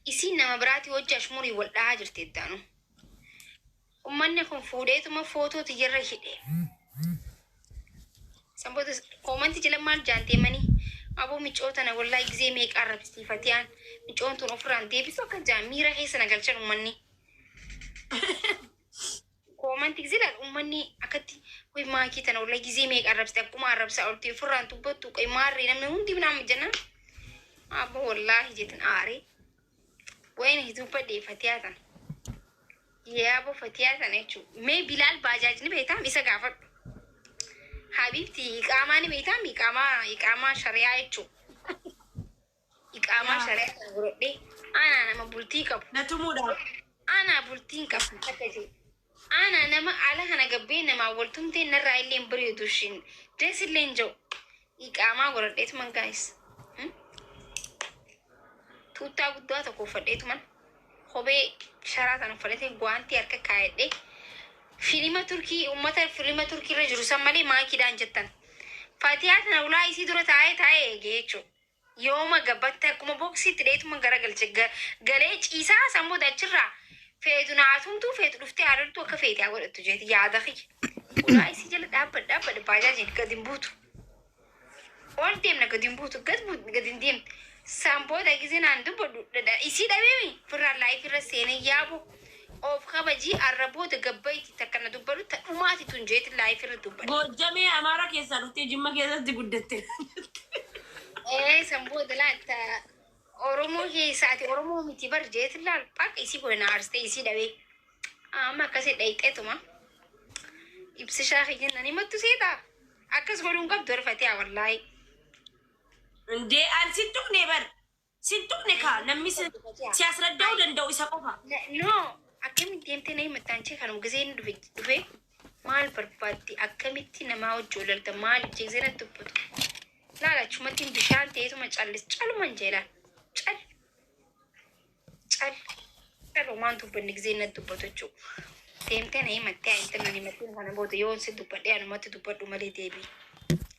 Isiin nama biraatii wajji ashmurii wal dhahaa jirti ittaanu. Ummanni kun fuudheetuma footoo tiyyarra hidhe. San booda koomanti jala maal jaan deemanii aboo micoo tana wallahi gizee meeqa arrabsitii fatiyaan micoon tun ofirraan deebisu akka jaan miira keessa na galchan ummanni. Koomanti gizee laal ummanni akkatti way maakii tana wallahi gizee meeqa arrabsite akkuma arrabsaa olti ofirraan dubbattu qoy maarree namni hundi naam jennaan aboo wallahi jetin aaree wayni dubbadhe fatiyaa tana. Yaabo fatiyaa tana jechuun mee Bilaal baajaaj ni beektaam isa gaafadhu. Habiibti iqaamaa ni beektaam iqaamaa iqaamaa shari'aa jechuun. Iqaamaa shari'aa kana godhadhee anaa nama bultii qabu. Na tumuudhaaf. Anaa bultiin qabu takka jee. Anaa nama ala kana gabbee namaa wal tumtee narraa illee hin bareedu ishiin des illee hin jiru. Iqaamaa godhadheetuman guys. Tuuttaa guddaa tokko uffadheetuman kophee sharaa tan uffadhatee guwaantii harka kaayadhee filima Turkii ummata filima Turkii irra jiru san malee maakiidhaan jettan. Fatiyaa tana ulaa isii dura taa'ee taa'ee eegee jechuudha. Yooma gabbatte akkuma boksiitti dheetuma garagalche galee ciisaa san booda achirraa feetu naa tumtuu feetu dhuftee haa loltuu akka feete haa godhattu jeeti yaada kiyya. Ulaa isii jala dhaabbadha dhaabbadha baajaajiin gad hin buutu. Ol deemna gad hin buutu gad buut gad hin deemtu. San booda gisee naan dubbadhu isii dhabeemi firraan laayif irra seenee yaabo of kabajii arra booda gabbayti takka na dubbadhu ta dhumaati tun jeeti laayif irra dubbadha. Goojjamee Amaara keessaa dhuftee Jimma keessatti guddatte. Ee san booda laal ta Oromoo keessaati Oromoo miti bar jeeti laal bakka isii godhe na aarsitee isii dhabee. Amma akkasii dhayxeetuma ibsishaa kiyya nan himattu seetaa akkas godhuu hin qabdu arfatiyaa wallaahi. Indee an sin tuqne bar. Sin tuqne kaa namni si si asradda'uu danda'u isa qofa. No, akkamitti deemtee na himattaan jee kanuma gisee inni dhufe dhufe maal barbaaddi akkamitti namaa wajji wal lolta maal jee gisee natti dubbatu. Laala achumatti bishaan ta'eetuma callis caluman jee laal cal cal cal homaan dubbanni gisee natti dubbatu jechuudha. Deemtee na himattee haa nan himattiin kana booda yoon si dubbadhee anumatti dubbadhu malee deebii.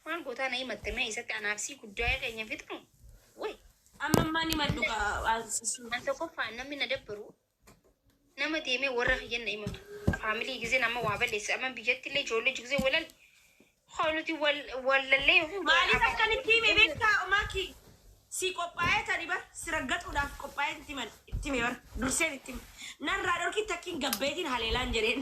Maal gootaa na himatte mee isatti anaaf sii guddaa keenya fixnu? Way. Amma ammaan himadhu kaa. An tokkoffaa namni na dabbaru nama deemee warra kiyyan na himatu. Faamilii giseen amma waa balleesse amma biyyatti illee ijoollee gisee walal haa nuti wal wallallee yookiin Maaliif akkanitti hime beektaa Maaki? Si qophaa'ee tani bar si raggaxuudhaaf qophaa'ee itti himan itti hime bar durseen itti hime. Narraa dhorki takkiin gabbeetiin haleelaan jedheen.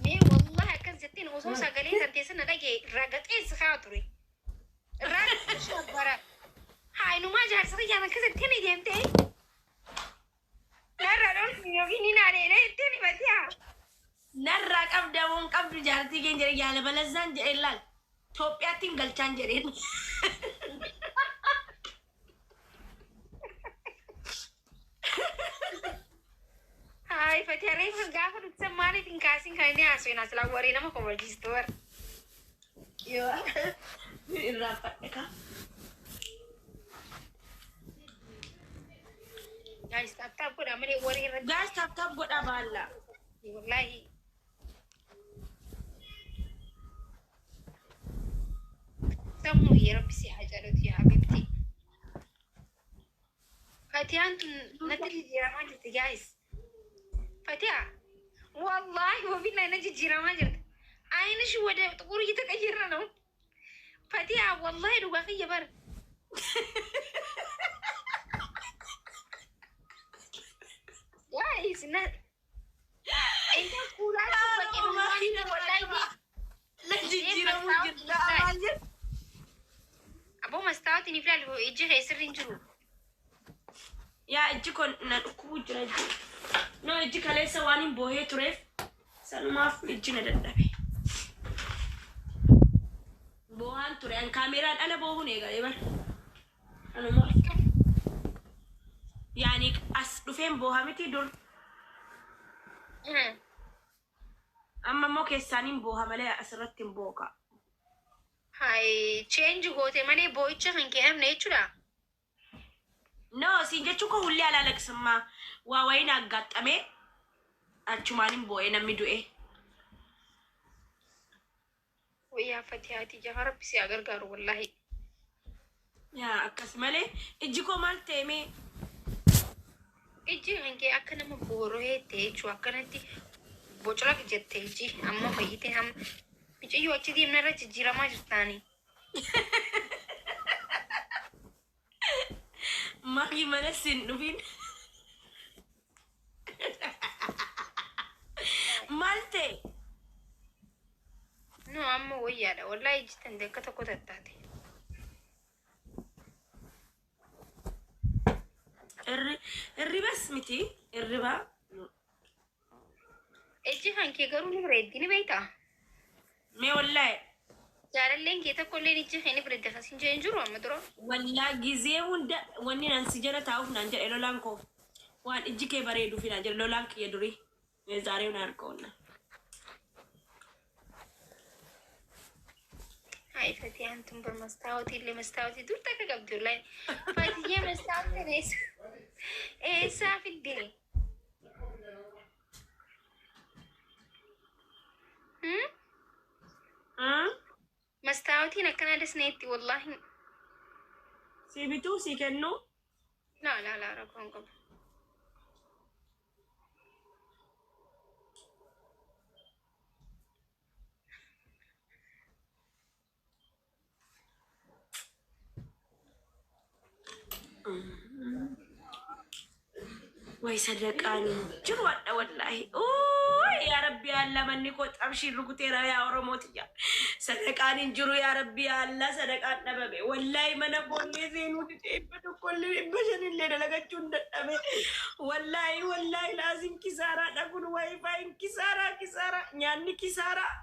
Mee wallahi akkas jettiin osoo sagalee tan teessa na dhagee ragaxee si kaa ture. Ragaxee bara. Haa inumaa jaarsa kiyyaan akkas jettiin ni deemtee. Narraa dhorki yookiin ni naalee jettiin himatee haa. Narraa qabda moo hin qabdu jaartii keenya jedhe yaala balazzaan jedheen laal. Itoophiyaatti hin galchaan jedheen. Haay Fatiha reefu gaafa dhuftan maaliif hin kaasin kan inni haasoo hin haasila waree nama komachiistu bara. Yoo irraanfadhe kaa. Guys, tap tap godhaa malee waree irratti. Guys, tap tap godhaa baallaa. Wallahi. Sammuu yeroo si haa jaalatu yaa habibti. Fatiyaan tun natti jijjiiramaa jirti guys. Fatiyaa wallahi wabillahi na jijjiiramaa jirti. አይንሽ ወደ ጥቁር እየተቀየረ ነው። ፈቲያ ወላሂ dhugaa kiyya bara. Guys, na inta kuulaatti baqee wallahi. Na jijjiiramuu jirta maal jedhu? Aboo mastaawatiin if ilaalu ijji kee sirri hin jiru. Yaa ijji kun na dhukkubuu jira ijji. No ijji kaleessa waan hin boohee tureef sanumaaf ijji na dadhabe. Boohaan ture an kaameraan ala boohuun eegale bar. Anumaaf. Yaani as dhufeen booha miti dur. Amma immoo keessaaniin booha malee asirratti hin booka. Hai change goote malee boo'icha kan kee hafne jechuudha. No siin jechuun koo hullee alaalaqsummaa waa wayiin aggaxxamee achumaan hin boo'ee namni du'e. Wayyaa Fatihaati jaha rabbi si haa gargaaru wallahi. Yaa akkas malee ijji koo maal ta'e mee? Ijji kan kee akka nama booro'ee ta'e jechuudha. Akkanatti bocora jette ijji amma fayyite amma mucayyoo achi deemna irra jijjiiramaa jirtaani. Maki mana sin dhufin. Maal ta'e? No amma wayyaadha. Wallaahi ijji tante akka tokko tattaate. Hirribas miti. Hirriba. Ijji kan kee garuu ni bareeddi ni beektaa? Mee wallaahi. Jaalalleen kee tokko illee ijji kee ni bareeddi kan siin jeen jiru amma dura. Wallaa gizee hunda wanni naan si jala taa'uuf naan jedhe lolaan koo. Waan ijji kee bareeduuf naan jedhe lolaan kiyya durii. Zaaree na argoonna. Haa Fatiyaan tun bar mastaawotii illee mastaawotii dur takka qabdi wallaahi. Fatiyyee mastaawotiin eessa eessaa fidde? Mastaawotiin akkanaa dasneetti wallaahi. Si bituu si kennuu. Laa laa laa rakkoon qabu. Way sadaqaan jiru adha wallaahi. Yaa Rabbi Allah manni koo xabshiin rukuteera yaa Oromootiyya. Sadaqaan hin jiru yaa Rabbi Allah sadaqaan dhabame. Wallaahi mana koollee seenuu didee 100llee 500llee dalagachuu hin dadhabe. Wallaahi wallaahi laazim kisaaraa dhabuun waayifaayin kisaaraa kisaaraa nyaanni kisaaraa.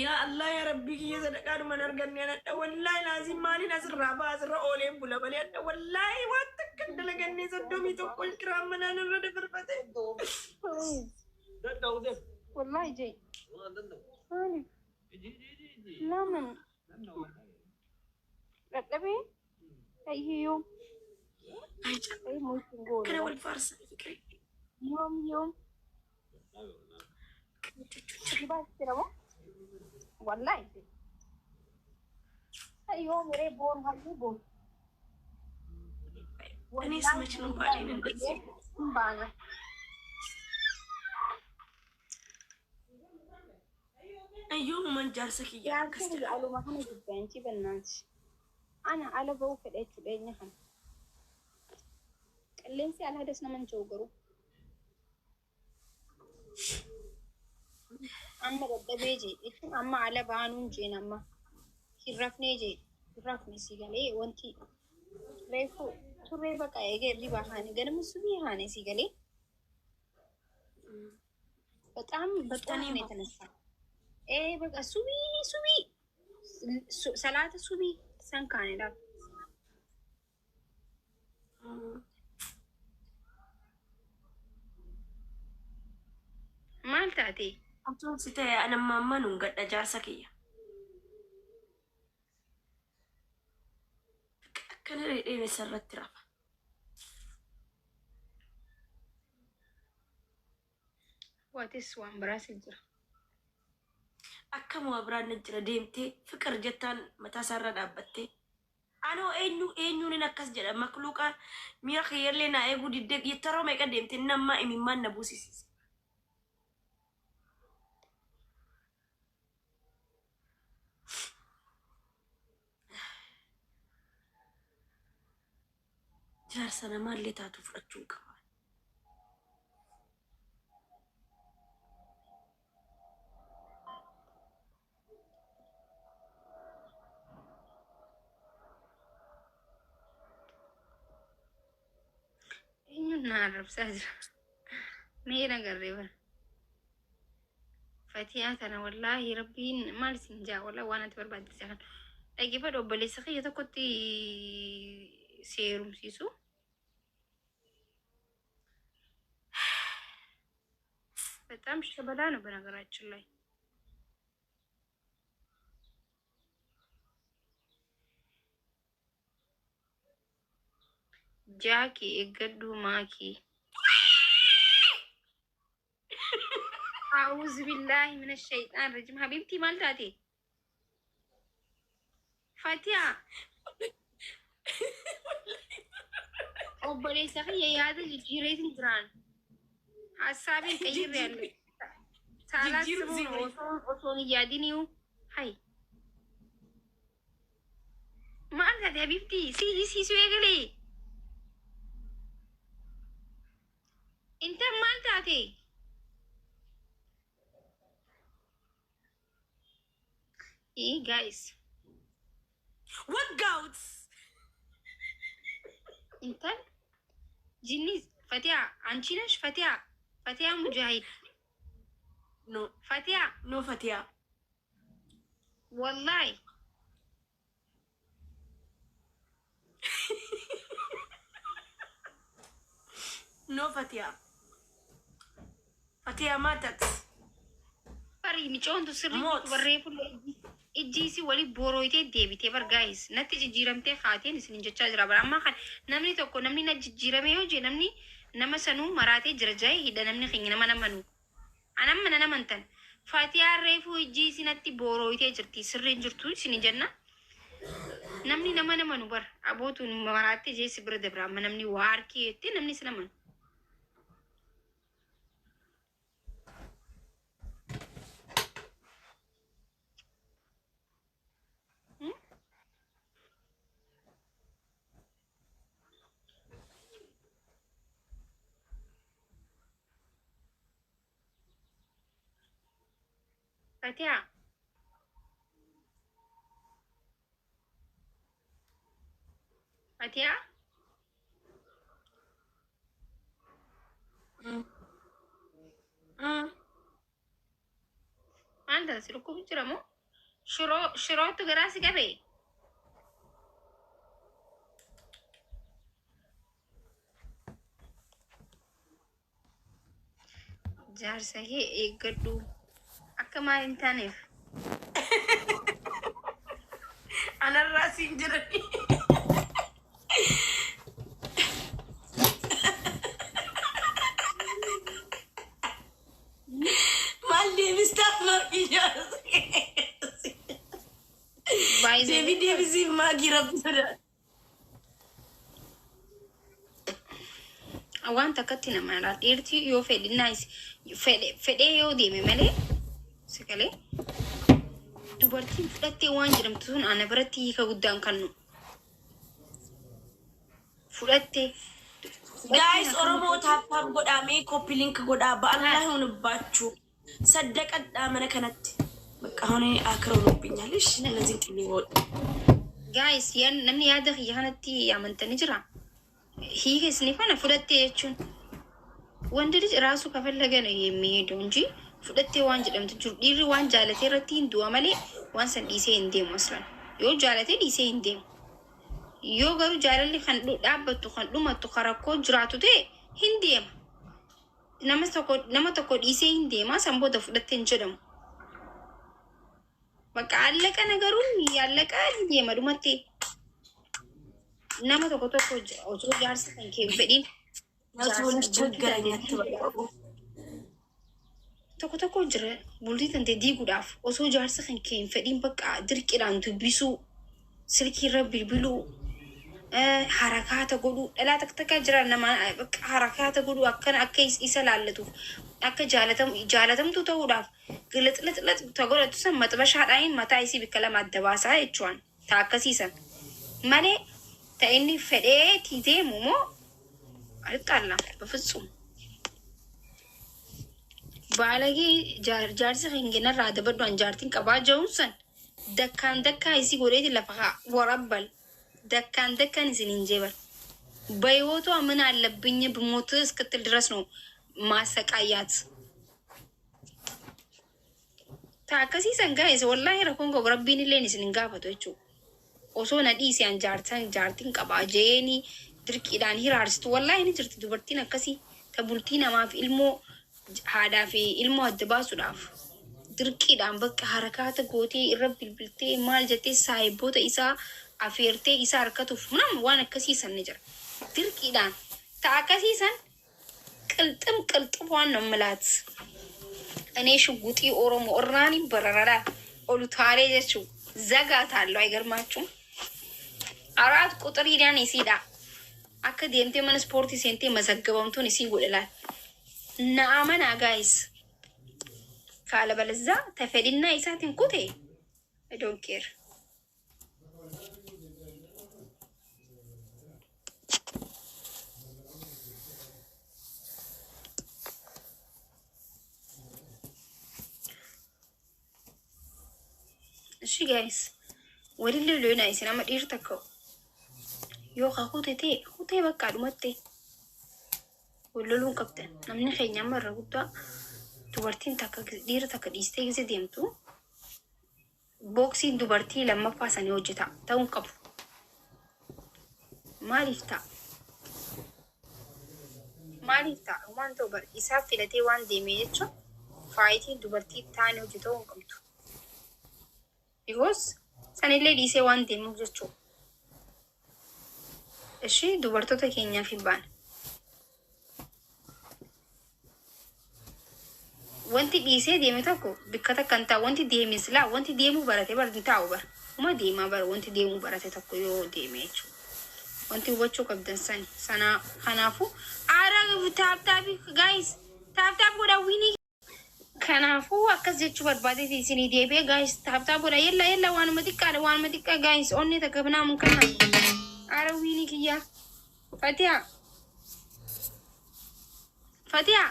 Yaa Allah yaa Rabbi kiyya sadaqaadhuma hin arganne anadha wallaahi laazim maaliin asirraa ba'a asirra ooleen bula malee adha wallaahi waan takka hin dalaganne 31 kiraan manaan irra dabarfate. Wallahi jee. Maali? Lama. Dadhabee? Ayyoo. Ay mootiin goona. Kana wal faarsa fikri. Yoom yoom. Jira moo? Wallahi. Ayyoo miree boonu halluu boonu. እኔስ መች ነው ባሌን እንደዚህ Baana. Ayyoomuman jaarsa kiyya akkas Jaarsa jedha. aluma kana jibbaanchi bannaati. Ana ala ba'uu fedha jechuudha eenyu kana. Qilleensi ala hadas naman jiru garuu. Amma dadhabee jee jechuun amma ala baanuun jeen amma hin rafnee jee hin rafne si galee wanti reefu turree baqa eegee hirribaa haane ganama subii haane si galee በጣም በጠዋት ነው የተነሳው። በቃ ሱቢ ሱቢ ሰላተ ሱቢ ሰንካኔ ላ maal taate? Osoo si ta'e ana ammaa nuun gadha jaarsa kiyya. Akkana dhedheene sarratti rafa. Waatis waan biraas jira. Akkam waa biraan na jira deemtee fiqir jettaan mataa isaarra dhaabbattee. Anoo eenyu eenyuun akkas jedha makluuqa miira kiyyallee naa eeguu diddee yettaroo meeqa deemtee nammaa imimmaan na buusisiise. Jaarsa namaallee taatu fudhachuu hin qaba. Eenyuun na arrabsaa jira? Mee nagarree bara. Fatiyaa tana wallaahi rabbiin maal isin jaa wallaahi waan ati barbaadde kana. Dhaggeeffadhu obboleessa kiyya tokkotti seerumsiisu. በጣም ሸበላ ነው በነገራችን ላይ። ጃኪ eeggadhu maakii. أعوذ بالله من الشيطان الرجيم حبيبتي maal taate? Fatiyaa. Obboleessa kiyya yaada jijjiireetiin jiraan. Hassaabiin qayyirre ያለ Jijjiiruu ሳላስበው si ነው wayi. Osoo hin yaadiniyu hay maal taate habibti si jisiisuu eegale intan maal taate ii guys Waggaawut. intan jinni ፈቲያ አንቺ ነሽ ፈቲያ ፈቲያ ሙጃሂድ No, ፈቲያ no Fatiyaa. ወላሂ No Fatiyaa. Fatiyaa maatat. Bari micoontu sirrii Moot. barreeffamuu ijji isii wali borooyitee deebitee bar gaayis natti jijjiiramtee kaateen isin jechaa jira bara ammaa kan namni tokko namni na jijjiirame yoo jee namni nama sanuu maraatee jira jahe hidha namni keenya nama namanuu anamma nan amantan Faatiyaa reefuu ijji isii natti borooyitee jirti sirriin jirtu isin jenna namni nama namanu bar abootuun maraattee jee si bira dabra amma namni waa harkii jettee namni si namanu. Fatiyaa Fatiyaa maal taate si dhukkubu jira moo shiroo shirootu garaa si qabee? Jaarsa kee eeggadhu akka maal hin taaneef. Anarraa siin jedhani. Maal deebistaaf maagii jaarsa? Baay'ee Deebii deebisiif maagii rabbi sodaata. Waan takkatti nama irraa dhiirti yoo fedhinnaa fedhee yoo deeme malee sagalee dubartiin fudhattee waan jedhamtu sun ana biratti hiika guddaan kennu. Fudhattee Guys, Oromoo tap tap godhaa mee copy link godhaa በአላህ ይሁንባችሁ። ሰደቀዳ mana kanatti በቃ አሁን አክረው ሆኖብኛል። እሺ እነዚህን ጥዬ ወጣ። Guys, namni yaada kiyya kanatti amantanii jira. Hiika isinii kana fudhattee jechuun ወንድ ልጅ ራሱ ከፈለገ ነው የሚሄደው እንጂ fudhattee waan jedhamtu jiru. Dhiirri waan jaalatee irratti hin du'a malee waan san dhiisee hin deemu aslan. Yoo jaalatee dhiisee hin deemu. Yoo garuu jaalalli kan dhaabbattu kan dhumattu kan rakkoo jiraatu ta'e hin deema. Nama tokko dhiisee hin deema san booda fudhattee hin jedhamu. Bakka allaqa nagaruun allaqa ni deema dhumattee. Nama tokko tokko osoo jaarsa kan kee hin fedhiin ሰው ቸገረኝ አትበል። Tokko tokko jira bultii tante diiguudhaaf osoo jaarsa kan kee hin fedhiin bakka dirqiidhaan dubbisuu silkiirra bilbiluu harakaata godhuu dhalaa takka takka jira nama bakka harakaata godhuu akkana akka isa laallatuuf akka jaalatamtuu ta'uudhaaf galaxlaxlax ta godhatu san maxbashaadhaan mataa isii bikka lama adda baasaa jechuun ta akkasiisan malee ta inni fedhee deemu moo አልጣላም በፍጹም። Baalagee jaarsi hinginarraa dabadhu jaartiin qabaa jiruun san dakkaan dakkaa isii godheeti lafa haa warabbal dakkaan dakkaan isin hin jeebal በህይወቷ ምን አለብኝ ብሞት እስክትል ድረስ ነው ማሰቃያት። Taakasiisan gaa'es wallaahi rakkoon qabu rabbiin illeen isin hin gaafatu jechuudha. Osoo na dhiise an jaartan jaartiin qabaa jeeni dirqiidhaan hiraarsitu wallaahi ni jirti dubartiin akkasii ta bultii namaaf ilmoo haadhaa fi ilmoo adda baasuudhaaf dirqiidhaan bakka harakaata gootee irra bilbiltee maal jettee saayibboota isaa afeertee isaa harkatuuf nam waan akkasiisan ni jira. Dirqiidhaan ta akkasiisan ቅልጥም ቅልጥፏን ነው የምላት። እኔ ሽጉጢ ኦሮሞ እራኒ በረራላ ኦሉታሌ ጀቹ ዘጋታለሁ። አይገርማችሁም? 4 ቁጥር ሂዳን ሲዳ Akka deemtee mana ispoortii seentee mazaggabamtuun isii godhe laal. Na amanaa guys. Kaala balazaa ta fedhinnaa isaatiin kute. I don't care. Ishi guys. Walin lolloonaa isin amma dhiirri takka yoo ka kute ta'e kutee bakka dhumatte wal loluun qabdan. Namni keenya amma irra guddaa dubartiin takka dhiira takka dhiistee gise deemtu booksiin dubartii lammaffaa sanii hojjeta ta'uu hin qabu. Maaliif ta'a? Maaliif ta'a? Waan ta'u bar isaaf filatee waan deeme jechuun faayitiin dubartii taane hojjetuu hin qabdu. Because sanillee dhiisee waan deemuuf jechuudha. Ishii dubartoota keenyaaf hin baane. Wanti dhiisee deeme tokko bikka takka hin taa'u. Wanti deeme silaa wanti deemuu barate bar hin taa'u bar. Uma deemaa bara wanti deemuu barate tokko yoo deeme jechuudha. Wanti hubachuu qabdan sani. Sana kanaafuu aara tap tap guys, tap tap godhaa winii. Kanaafuu akkas jechuu barbaadeeti isinii deebi'ee. Guys, tap tap godhaa. Yella yella, waanuma xiqqaadha, waanuma xiqqaa guys, onnee takka binaamun kana. Aara winii kiyyaa. Fatiyaa. Fatiyaa.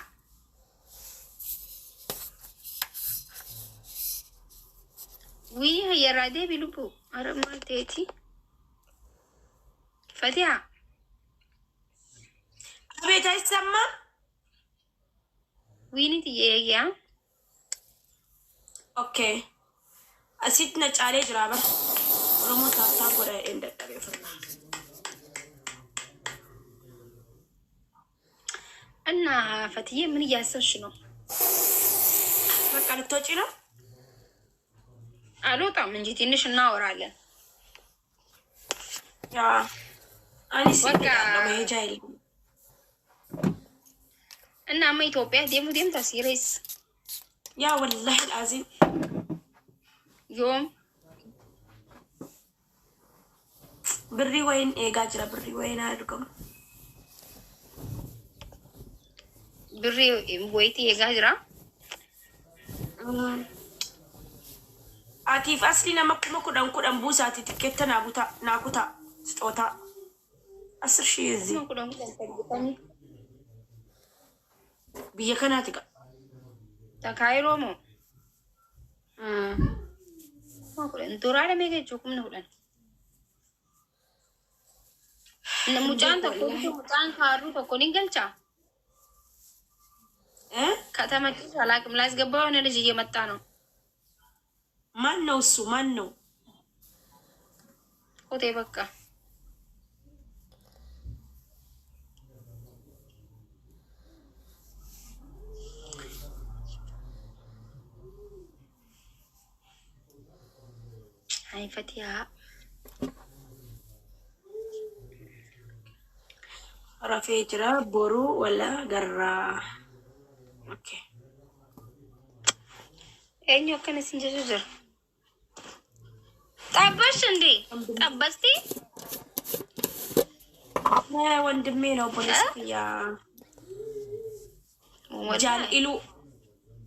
Winii hayyarraa deebi lubbu. Aara maal ta'eeti? Fatiyaa. አቤት አይሰማም። Winii tiyya eegyaa. Okay, asitti na caalee jira bara. Oromoo tap tap godha jedheen dadhabee ofirraa. እና ፈትዬ ምን እያሰብሽ ነው? በቃ ልትወጪ ነው? አልወጣም እንጂ ትንሽ እናወራለን። Yeah, anis በቃ መሄጃ የለም። እና ኢትዮጵያ deemu deemta serious? Yeah, ወላሂ አልዓዚም። Yoom? Birrii wayiin eegaa jira, birrii wayiin argamu. Birrii wayitii eegaa jira. Atiif asli nama 10,000 10,000 buusaati tikkeetta naa butaa naa kutaa ስጦታ 10,000 እዚህ 10,000 10,000 saddeetamii. Biyya kanaati qaba. Takaayiroo moo? 10,000 duraara meeqa jechuu 10,000? Mucaan tokko mucaan kaarruu tokko ni galchaa? ከተመቸሽ አላውቅም። ላስገባው የሆነ ልጅ እየመጣ ነው። ማን ነው እሱ? ማን ነው? ሆቴ በቃ። አይ ፈቲያ። Rafee jira, boru wala garraa. Okay. Eenyu akkana isin jechuu jira? ጠበሽ እንዴ? ጠበስቲ? ወንድሜ ነው። ፖሊስ ያ ጃል ኢሉ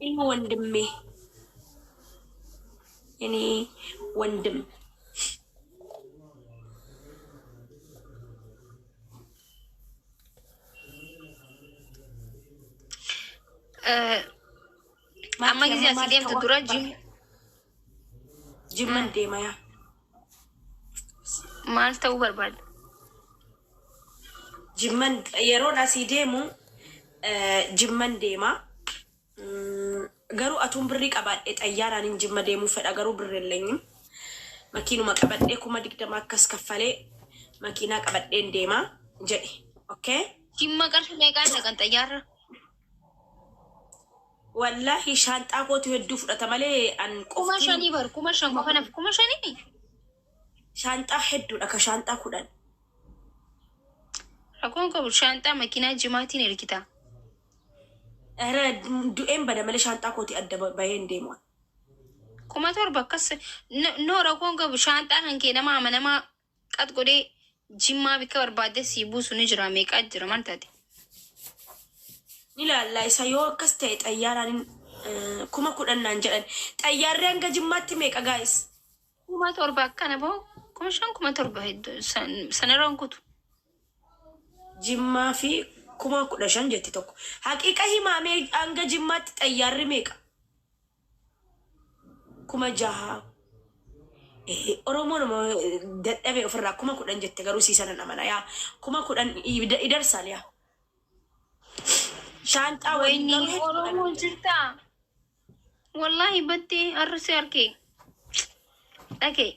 ኢሉ ወንድሜ የኔ ወንድም። Amma ጊዜ asii deemtu dura jim Jimman deema, yeah. Maal ta'uu barbaadda? Jimman yeroon asii deemu jimman deema. Garuu atuun birrii qabaadhee xayyaaraan jimma deemuu fedha, garuu birri የለኝም. Makiinuma qabadhee 20,000 akkas kaffalee makiinaa qabadheen deema jedhe. Okay? Jimma qarshii meeqaan dhaqan xayyaarra? Wallaahi shaanxaa kootu hedduu fudhata malee an Kuma qoftiin shanii bar, 5,000 qofa naaf 5,000? Shaanxaa hedduudha ka shaanxaa 10. Rakkoon qabu, shaanxaa makiinaa jimaatiin ergita. Ere du'een bada malee shaanxaa kooti adda bahee hin deemu. 7,000 akkas no, rakkoon qabu, shaanxaa kan kee nama amanamaa qat godhee Jimmaa bikka barbaadde sii buusu ni jira, meeqaa jira, maal taate? Ni ilaalla isa. Yoo akkas ta'e xayyaaraan 10,000 naan jedhan. Xayyaarri hanga Jimmaatti meeqa, guys? 7,000 akkana bahu, 5,000, 7,000 hedduu sanarraan kutu. Jimmaa fi 15,000 jetti tokko. Haqiiqa himaamee, hanga Jimmaatti xayyaarri meeqa? 6,000. Oromoon dadhabe ofirraa 10,000 jette, garuu sii sanan amana, yaa 10,000 idarsaal yaa. Shaanxaa waliin Wayni garuu hedduudha. Oromoo jirtaa? Wallaahi battee har'isee harkee. Dhagee.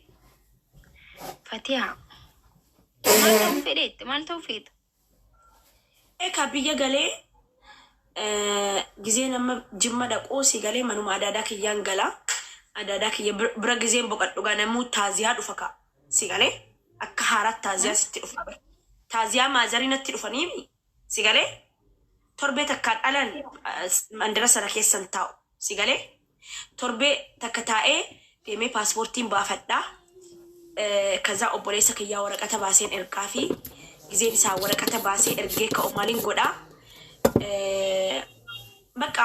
Fatihaa. Maal ta'uu fedheette? Maal ta'uu feeta? Ekaa biyya galee gizeen amma Jimma dhaquu si galee manuma adaadaa kiyyaan galaa. Adaadaa kiyya bira gizeen boqadhu gaa namuu taaziyaa dhufa kaa. Si galee akka haaraatti taaziyaa sitti dhufa. Taaziyaa maazarii natti dhufanii si galee torbee takkaan alan mandara sana keessan taa'u si galee torbee takka taa'ee deemee paaspoortiin baafadhaa. ከዛ obboleessa kiyyaa waraqata baaseen ergaa fi gizeen isaa waraqata baasee ergee ka'u maaliin godhaa? Bakka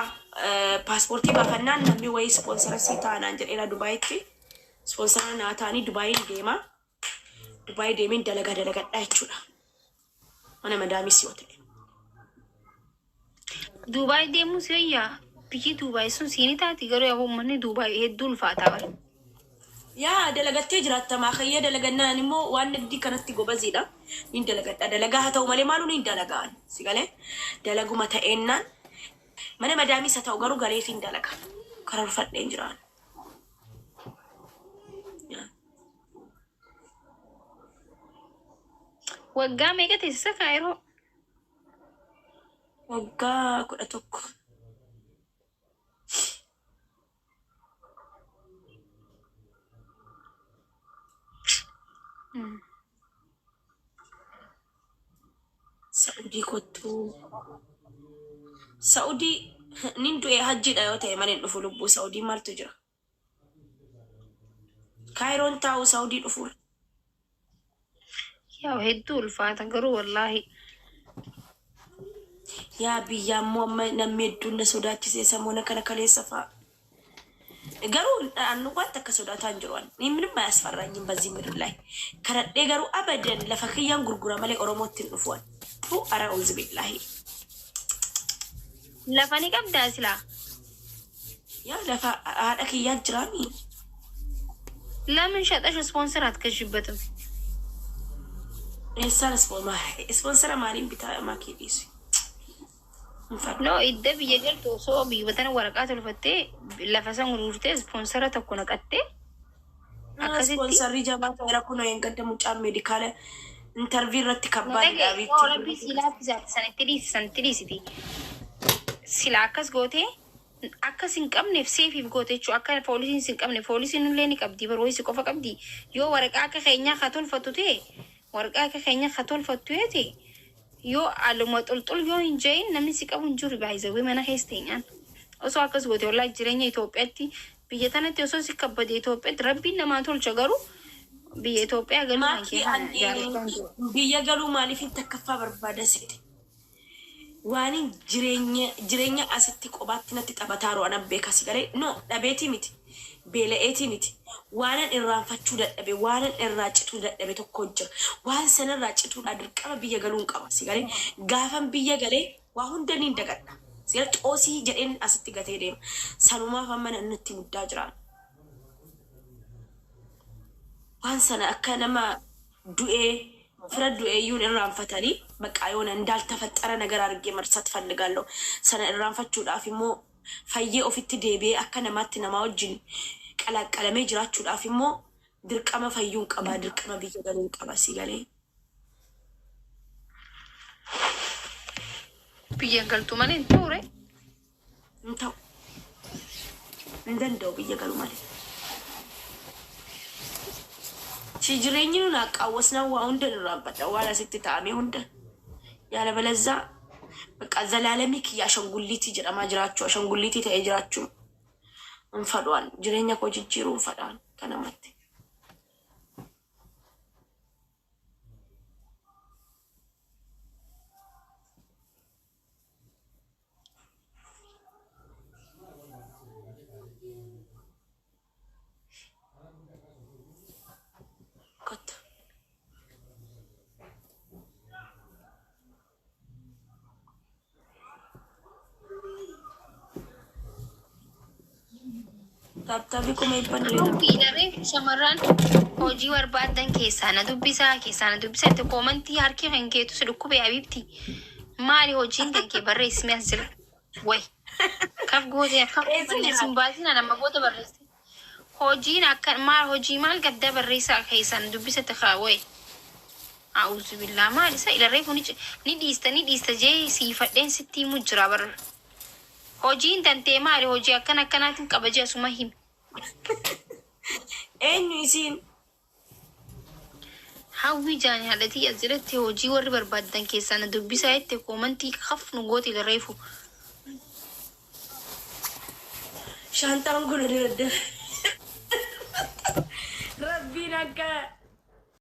paaspoortii baafannaan namni wayii sponsor sii taanaan jedheera. Dubaayitti sponsor naa ta'anii Dubaayin deema. Dubaayii deemeen dalagaa dalagadhaa jechuudha. Mana madaamis yoo ta'e. Duubaay deemuu si wayyaa, biyyi Duubaay sun siini taati, garuu yaa uummanni Duubaay hedduu ulfaataa bara. Yaa dalagattee jiraattamaa kayyee dalagannaan immoo waan nagdii kanatti gobaziidha. Nin dalagadha. Dalagaa haa ta'u malee maaluu nin dalagaan. Si galee dalaguma ta'eennaan mana madaamis haa ta'u garuu galeetiin dalaga. Karoorfadheen jiraan. Yaa. Waggaa meeqa teessisa Kaayiroo? Waggaa 11. Sa'udii kottuu. Sa'udii nin du'ee hajjiidha yoo ta'e malee hin dhufu lubbuu. Sa'udii maaltu jira? Kaayiroon taa'u Sa'udii dhufuudha. Yaa hedduu ulfaata garuu wallaahi. Yaa biyya ammoo amma namni hedduun na sodaachisee samoona kana kaleessa fa'a. Garuu annu waan takka sodaataa hin jiru. Ani ምንም አያስፈራኝም በዚህ ምድር ላይ kadhadhee garuu abadan lafa kiyyaan gurgura malee Oromootti hin dhufu. Tu ara auzu billahi. Lafa ni qabdaa silaa? Yaa lafa haadha kiyyaan jiraami. ለምን ሸጠሽ ስፖንሰር አትገዥበትም? Eessaan sponsor maaliin bitaa maakii dhiisu? Hin fadhu. No, idda biyya galtu osoo biyya tana waraqaa tolfattee lafa san gurgurtee sponsor tokko naqattee akkasitti. Sponsorri jabaa ta'eera kun hin gadda mucaan medical interview irratti kabbaadidha. Dhagaye, rabbi si laaffisaati, sanitti dhiisi, sanitti dhiisiti. Sila akkas gootee akkas hin qabneef seefiif goote jechuudha. Akka poolisiin si hin qabne, poolisiin illee ni qabdi baroo si qofa qabdi. Yoo waraqaa akka keenyaa haa tolfattu ta'e, waraqaa akka keenyaa haa tolfattu yoo ta'e, yoo aluma xulxul yoo hin jeeyin namni si qabu hin jiru baay'isawwee mana keessa teenyaan. Osoo akkas goote wallaahi jireenya Itoophiyaatti biyya tanatti osoo si kabbade Itoophiyaatti rabbiin namaa tolcha, garuu biyya Itoophiyaa galuu kan Maakii kee kana ani jaalachaa hin jiru. Biyya galuu maaliif hin takkaffaa barbaada seete? Waan jireenya asitti kophaatti natti taphataaru anan beeka si galee no dhabeetii miti, beela'eetii miti, waanan irraanfachuu dadhabe, waanan irraa cituu dadhabe tokko jira. Waan sanarraa cituudha dirqama biyya galuun qaba si galee. Gaafan biyya galee waa hunda niin dagadha si galee, xoosii jedheen asitti gatee deema. Sanumaaf amma natti muddaa jira. Waan sana akka nama du'ee fira du'ee iyyuun irraanfatanii በቃ የሆነ እንዳልተፈጠረ ነገር አድርጌ መርሳት ፈልጋለሁ። Sana irraanfachuudhaaf immoo fayyee ofitti deebi'ee akka namaatti namaa wajjin qalaqqalamee jiraachuudhaaf immoo dirqama fayyuun qaba, dirqama biyya galuun qaba si galee. Biyya galtu malee hin ta'ure. Hin ta'u, hin danda'u biyya galu malee. Si jireenyi nun haqqaawwasnaa waa hunda irraanfadha, waan asitti ta'ame hunda. ያለበለዛ በቃ ዘላለሚ kiyya ashangulliitii jedhamaa jiraachuu, ashangulliitii ta'ee jiraachuu hin fadhuan, jireenya koo jijjiiruu hin fadhaan kanamatti. Tap tapii 100,000. Hawwiidha shamarran hojii barbaadan keessaa na dubbisaa, keessaa na dubbisaa itti koomantii harki kan keetu si dhukkube abiibti. Maali hojiin kan kee barreessime as jira? Way. Kaf gootee akka Eessa barreessin jiraata? baasina nama goota barreesse. Hojiin akka maal hojii maal gadda barreessaa keessaa na dubbisatti kaa way. A'uuzu billaa maal isa ilarree kun ni dhiista ni dhiista jee siifadheen sitti himu jira barra. Hojiin tantee maali hojii akkana akkanaatiin qaba jee asuma himi. Eenyu isiin? Hawwii jaani haadhatii as jalatti hojii warri barbaadan keessaa na dubbisaa jette koomantii kaf nu gooti reefu. Shaantaan kun ni daddabe. Rabbiin akka